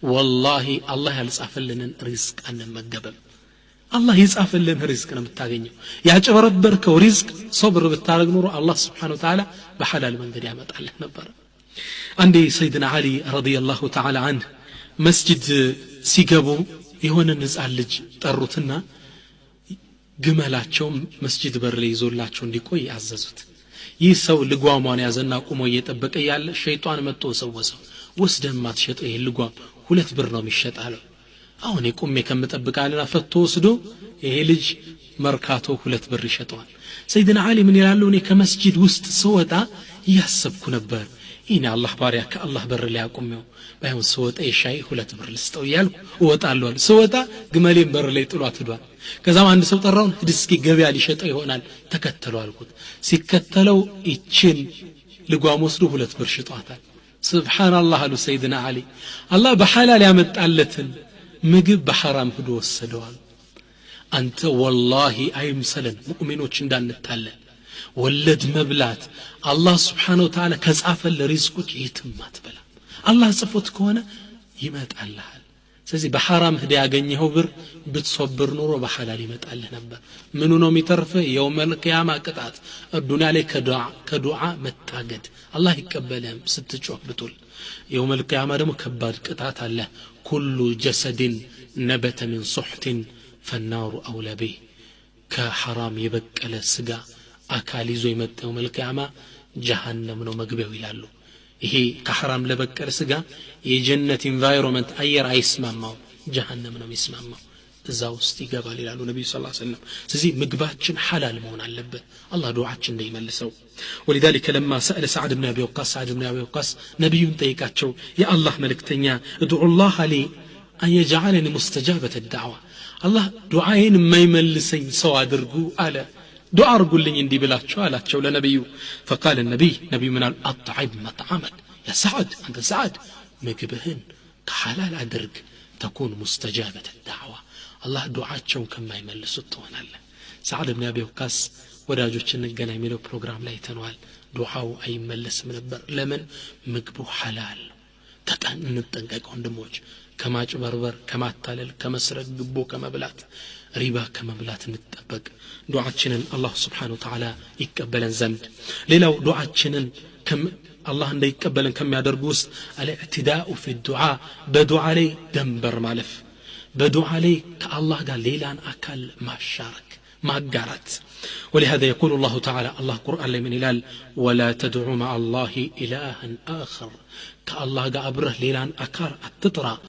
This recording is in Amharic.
ወላሂ አላህ ያልጻፈልንን ሪዝቅ አንመገብም። አላህ የጻፈልን ሪዝቅ ነው የምታገኘው። ያጭበረበርከው ሪዝቅ ሶብር ብታረግ ኖሮ አላህ سبحانه وتعالى በሐላል መንገድ ያመጣልህ ነበር። አንዴ ሰይድና ዓሊ رضي الله تعالى عنه መስጂድ ሲገቡ የሆነ ህፃን ልጅ ጠሩትና ግመላቸው መስጂድ በር ላይ ይዞላቸው እንዲቆይ አዘዙት። ይህ ሰው ልጓሟን ያዘና ቁሞ እየጠበቀ ያለ ሸይጣን መጥቶ ወሰወሰው። ወስደህ ማትሸጠው ይሄ ልጓም 2 ብር ነው የሚሸጥ አለው። አሁን ቁሜ ከምጠብቅ አለና ፈቶ ወስዶ ይሄ ልጅ መርካቶ 2 ብር ይሸጠዋል። ሰይድና ዓሊ ምን ይላሉ? እኔ ከመስጂድ ውስጥ ስወጣ እያሰብኩ ነበር፣ ይህን አላህ ባሪያ ከአላህ በር ላይ አቁሜው ባይሆን ስወጣ የሻይ 2 ብር ልስጠው እያልኩ እወጣለሁ አሉ። ስወጣ ግመሌን በር ላይ ጥሏት ሂዷል። ከዛም አንድ ሰው ጠራውን፣ ሂድ እስኪ ገበያ ሊሸጠው ይሆናል ተከተለው አልኩት። ሲከተለው ይችን ልጓም ወስዶ 2 ብር ሽጧታል። ስብሓንላህ አሉ ሰይድና ዓሊ፣ አላህ በሐላል ያመጣለትን ምግብ በሐራም ሂዶ ወሰደዋል። አንተ ወላሂ አይምሰለን፣ ሙእሚኖች እንዳንታለን። ወለድ መብላት አላህ سبحانه وتعالى ከጻፈልህ ሪዝቆች የትም አትበላም። አላህ ጽፎት ከሆነ ይመጣልሃል። ስለዚህ በሐራም ሂደ ያገኘኸው ብር ብትሶብር ኑሮ በሐላል ይመጣልህ ነበር። ምኑ ነው የሚተርፍህ? يوم القيامة ቅጣት፣ ዱንያ ላይ ከዱዓ መታገድ፣ አላህ ይቀበልህም ስትጮህ ብትውል። يوم القيامة ደግሞ ከባድ ቅጣት አለ። كل جسد نبت من سحت فالنار أولى به። ከሐራም የበቀለ ስጋ አካል ይዞ የመጣ يوم القيامة ጀሃነም ነው መግቢያው ይላሉ። ይሄ ከሐራም ለበቀለ ስጋ የጀነት environment አየር አይስማማውም፣ ጀሃነም ነው የሚስማማው፣ እዛ ውስጥ ይገባል ይላሉ ነቢዩ ስ ሰለም። ስለዚህ ምግባችን ሐላል መሆን አለበት አላህ ዱዓችን እንዳይመልሰው። ولذلك لما سأل سعد بن أبي وقاص፣ سعد بن أبي وقاص ነቢዩን ጠይቃቸው፣ የአላህ መልእክተኛ ادع الله لي أن يجعلني مستجابة الدعوة፣ አላህ ዱዓዬን የማይመልሰኝ ሰው አድርጉ አለ፣ ዱዓ አርጉልኝ እንዲህ ብላቸው አላቸው ለነቢዩ። فقال النبي፣ ነቢዩ ምን አሉ? أطعم مطعمك يا سعد፣ አንተ ሰዓድ ምግብህን ከሐላል አድርግ፣ تكن مستجابة الدعوة፣ አላህ ዱዓቸውን ከማይመልሱት ትሆናለህ። ሰዓድ ብን አቢ ወቃስ ወዳጆች እንገናኝ የሚለው ፕሮግራም ላይ ተነዋል። ዱዓው አይመለስም ነበር። ለምን? ምግቡ ሐላል ነው። እንጠንቀቅ ወንድሞች፣ ከማጭበርበር፣ ከማታለል፣ ከመስረቅ፣ ግቦ ከመብላት፣ ሪባ ከመብላት እንጠበቅ ዱዓችንን አላህ سبحانه وتعالى ይቀበለን ዘንድ። ሌላው ዱዓችንን አላህ እንዳይቀበለን ከሚያደርጉ ውስጥ الاعتداء في الدعاء፣ በዱዓ ላይ ደንበር ማለፍ፣ በዱዓ ላይ ከአላህ ጋር ሌላን አካል ማሻረክ፣ ማጋራት። ولهذا يقول الله تعالى፣ الله قرآن ላይ ምን ይላል? ولا تدع مع الله إلها آخر፣ ከአላህ ጋር አብረህ ሌላን አካል አትጥራ።